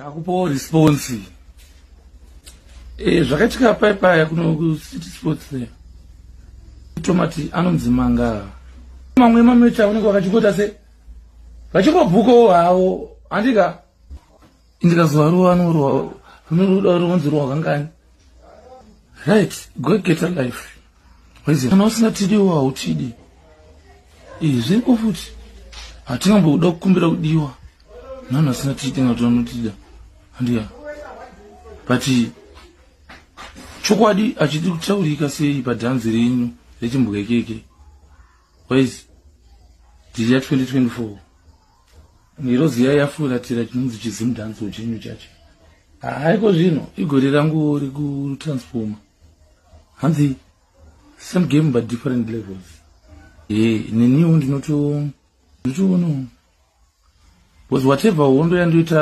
Takupawo response. Zvakaitika pai paya kuno kuCity Sports there. Tomati anonzi manga. Mamwe mamecha unenge wakachingota se vachingobhukawo havo handika ndikazovaruwa anorwa runoruda runonzi rwakangani. Right, go get a life. Waiziva kana usina tidiwo hautidi. Zviriko futi. Hatingamboda kukumbira kudiwa. Nani asina tidi ngati anotida. Handiya. But chokwadi achidi kutaurika sei padhanzi renyu rechimbwekeke. Waizi dhiri ya 2024. Ngirozi iya yafuratira chinonzi chizimudhanzo chenyu chacho. Haiko zvino igore rangu rekutransforma. Hanzi same game but different levels. Neniwo ndinotoonawo. Because whatever hondo yandoita